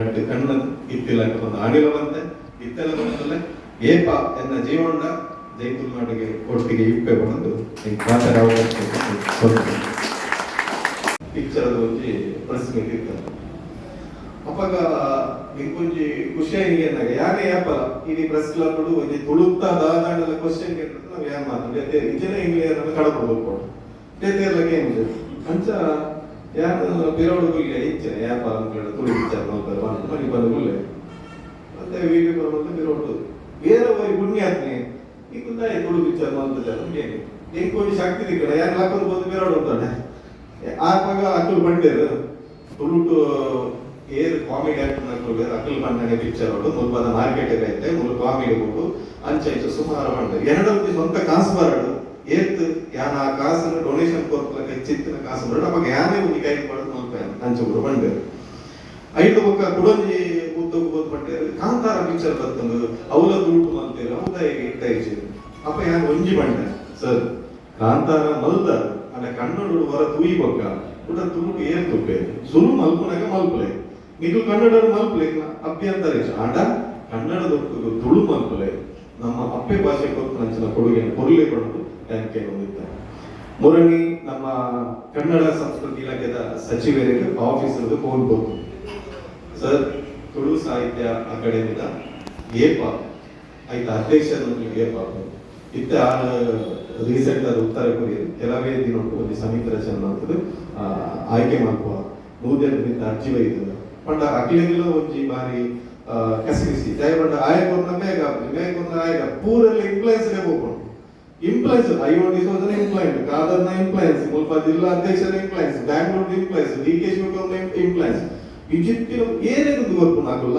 ಕಣ್ಣು ಇತ್ತಿಲ್ಲ ಒಂದು ಆಡಿಲ ಬಂತೆ ಇತ್ತೆಲ್ಲ ಬಂತಲ್ಲ ಏಪ ಎನ್ನ ಜೀವನ ಜೈ ತುಳುನಾಡಿಗೆ ಒಟ್ಟಿಗೆ ಇಪ್ಪೆ ಬಂದು ಮಾತಾಡ ಅವಕಾಶ. ಪಿಕ್ಚರ್ ಒಂಜಿ ಪ್ರೆಸ್ ಮೀಟ್ ಇತ್ತು. ಅಪಗ ಇಂಕೊಂಜಿ ಖುಷಿ ಆಗಿ ಅನ್ನಾಗ ಯಾರೇ ಯಾಪಲ ಇಡೀ ಪ್ರೆಸ್ ಕ್ಲಬ್ ಒಂಜಿ ತುಳುತ್ತ ದಾದಾಂಡಲ ಕ್ವಶನ್ ನಾವು ಯಾರು ಮಾತಾಡ ಇಜನ ಇಂಗ್ಲಿಯರ್ ಕಡಪು ಬೇತೆ ಎಲ್ಲ ಗೇಮ್ಸ್ ಅಂಚ ಯಾರು ಪಿರೋಡು ಗುಲ್ಲೆ ಇಚ್ಛೆ ಯಾಪ ಅಂದ್ಕೊಂಡು ತುಳು ಪಿಕ್ಚರ್ ಮಲ್ಪರೆ ಬಂದು ಮನಿ ಬಂದು ಗುಲ್ಲೆ ಮತ್ತೆ ವಿಡಿಯೋ ಬರುವಂತ ಪಿರೋಡು ಬೇರೆ ಒರಿ ಪುಣ್ಯಾತ್ಮೆ ಈ ಕುಂದಾಯ ತುಳು ಪಿಕ್ಚರ್ ಮಲ್ಪುಜಾರ ಏನು ಎಂಕೊಂಜಿ ಶಕ್ತಿ ದಿಕ್ಕಡ ಯಾರು ಹಾಕೊಂಡು ಬಂದು ಪಿರೋಡು ಅಂತಾನೆ. ಆಪಗ ಅಕುಲು ಬಂಡೇರು ತುಳುಟು ಏರ್ ಕಾಮಿಡಿ ಆಕ್ಟರ್ ನಕುಲು ಅಕುಲು ಬಂಡನೆ ಪಿಕ್ಚರ್ ಉಂಡು, ಮುಲ್ಪದ ಮಾರ್ಕೆಟ್ ಐತೆ, ಮುಲು ಕಾಮಿಡಿ ಉಂಡು, ಅಂಚ ಇಂಚ ಸುಮಾರು ಬಂಡೆ. ಎರಡೊಂದು ಸ್ವಂತ ಕಾಸು ಬರಡು ಏತ್ ಯಾನ ಆ ಕಾಸನ್ನು ಡೊನೇಷನ್ ಕೊರ್ಪಲಕ ಚಿತ್ತಿನ ಕಾಸು ಬರಡು. ಅವಾಗ ಯಾನೇ ಒಂಜಿ ಕೈ ಪಡೆದು ಮಲ್ಪ ಅಂಚ ಕೂಡ ಬಂಡೆ. ಐದು ಬೊಕ್ಕ ಕುಡೊಂಜಿ ಉದ್ದಕ್ಕೂ ಬೋದ್ ಬಂಡೇರು ಕಾಂತಾರ ಪಿಕ್ಚರ್ ಬರ್ತಂದು, ಅವಲ ತುಳುಟು ಮಲ್ತೇರು, ಅವು ಇಟ್ಟ ಇಜ್ಜಿ. ಅಪ್ಪ ಯಾನ್ ಒಂಜಿ ಬಂಡೆ, ಸರ್, ಕಾಂತಾರ ಮಲ್ದ ಅಂಡ ಕನ್ನಡ ಹೊರ ತೂಯಿ ಬೊಕ್ಕ ಕುಡ ತುಳುಟು ಏರ್ ತುಪ್ಪೆ ಸುರು ಮಲ್ಪುನಾಗ ಮಲ್ಪಲೆ. ನಿಕುಲು ಕನ್ನಡ ಮಲ್ಪಲೆ, ಅಭ್ಯಂತರ ಇಜ್ಜಿ. ಆಂಡ ಕನ್ನಡದೊಟ್ಟುಗು ತುಳು ಮಲ್ಪಲೆ, ನಮ್ಮ ಅಪ್ಪೆ ಭಾಷೆ ಕೊರ್ಪುನಂಚಿನ ಕೊಡುಗೆಯನ್ನು ಕೊರ್ಲೆ ಪಂಡು ಟ್ಯಾಂಕ್ ಹೊಂದಿತ್ತ. ಮುರಣಿ ನಮ್ಮ ಕನ್ನಡ ಸಂಸ್ಕೃತಿ ಇಲಾಖೆದ ಸಚಿವರಿಗೆ ಆಫೀಸರ್ದು ಫೋನ್ ಬಂತು. ಸರ್, ತುಳು ಸಾಹಿತ್ಯ ಅಕಾಡೆಮಿದ ಏಪ ಆಯ್ತು ಅಧ್ಯಕ್ಷರ ಏಪ ಇತ್ತೆ ಆ ರೀಸೆಂಟ್ ಅದು ಉತ್ತರ ಕೊರಿಯರ್ ಕೆಲವೇ ದಿನೊಟ್ಟು ಒಂದು ಸಮಿತಿ ರಚನೆ ಮಾಡ್ತದೆ, ಆಯ್ಕೆ ಮಲ್ಪುವ 108 ಮಿತ್ತ ಅರ್ಜಿ ಬೈತದ ಪಂಡ ಅಕ್ಲೆಗ್ಲ ಒಂಜಿ ಬಾರಿ ಕಸಿವಿಸಿ ದಯ ಪಂಡ ಆಯ ಕೊರ್ನ ಬೇಗ ಬೇಗ ಕೊರ್ನ ಆಯಗ ಪೂರೆಲ್ಲ ಇಂಪ್ಲಯನ್ಸ್ ಹೋಗ್ಕೊಂಡು ಇಂಪ್ಲಯನ್ಸ್ ಐಒನ್ ಡಿಸೋಜನ ಇಂಪ್ಲಯನ್ಸ್, ಖಾದರ್ನ ಇಂಪ್ಲಯನ್ಸ್, ಮುಲ್ಪ ಜಿಲ್ಲಾ ಅಧ್ಯಕ್ಷರ ಇಂಪ್ಲಯನ್ಸ್, ಬ್ಯಾಂಗ್ಳೂರ್ ಇಂಪ್ಲಯನ್ಸ್, ಡಿ.ಕೆ. ಶಿವಕುಮಾರ್ ಇಂಪ್ಲಯನ್ಸ್, ವಿಚಿತ್ರ ಏನೇ ಗೊತ್ತುಂಡು ಆಗುಲ್ಲ.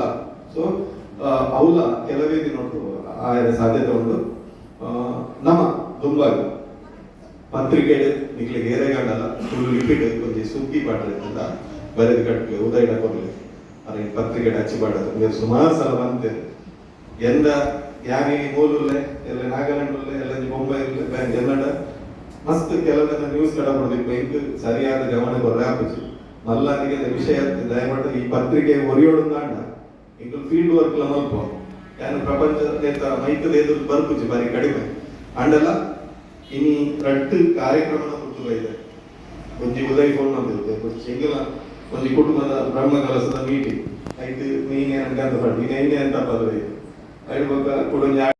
ಸೊ ಅವಲ ಕೆಲವೇ ದಿನೊಟ್ಟು ಆಯನ ಸಾಧ್ಯತೆ ಉಂಟು. ನಮ್ಮ ದುಂಬಾಗ ಪತ್ರಿಕೆ ನಿಕ್ಲೆಗ್ ಏರೆಗಾಂಡಲ ತುಳು ಲಿಪಿಡ್ ಒಂಜಿ ಸುದ್ದಿ ಪಾಡ್ರೆ ಬರೆದು ಕಟ್ಲೆ ಉದಯಡ ಕೊರ್ಲೆ. ಅರೆ ಪತ್ರಿಕೆ ಅಚ್ಚಿ ಪಾಡದು ಮೇರ್ ಸುಮಾರು ಸಲ ಬಂತೇರು. ಎಂದ ಯಾನಿ ಮೂಲುಲ್ಲೆ ಎಲ್ಲ ನಾಗಾಲ್ಯಾಂಡ್ ಉಲ್ಲೆ, ಎಲ್ಲ ಬೊಂಬೈ ಉಲ್ಲೆ, ಎಲ್ಲಡ ಮಸ್ತ್ ಕೆಲವೆಲ್ಲ ನ್ಯೂಸ್ ಕಡ ಪಡೆದಿಪ್ಪ. ಇಂಕ್ ಸರಿಯಾದ ಗಮನ ಕೊರ್ರೆ ಆಪುಜಿ ಮಲ್ಲಾನಿಗೆ ವಿಷಯ. ದಯಮಾಡಿ ಈ ಪತ್ರಿಕೆ ಒರಿಯೋಡು ಇಂಕುಲು ಫೀಲ್ಡ್ ವರ್ಕ್ ಲ ಮಲ್ಪ. ಯಾನು ಪ್ರಪಂಚ ನೇತ ಮೈಕದ ಎದುರು ಬರ್ಪುಜಿ ಬಾರಿ ಕಡಿಮೆ. ಅಂಡಲ ಇನಿ ರಡ್ಡ್ ಕಾರ್ಯಕ್ರಮನ ಮುಟ್ಟು ಬೈದೆ. ಒಂಜಿ ಉದಯ್ ಫೋನ್ ಮಂತಿತ್ತೆ ಎಂಗಲ ಒಂಜಿ ಕುಟುಂಬದ ಬ್ರಹ್ಮ ಕಲಸದ ಮೀಟಿಂಗ್ ಐಟ್ ಮೀನೆ ಅಂತ ಪಂಡಿ ಐನೆ ಅಂತ ಪದವಿ ಐಟ್ ಬೊಕ್ಕ ಕುಡೊಂಜಿ.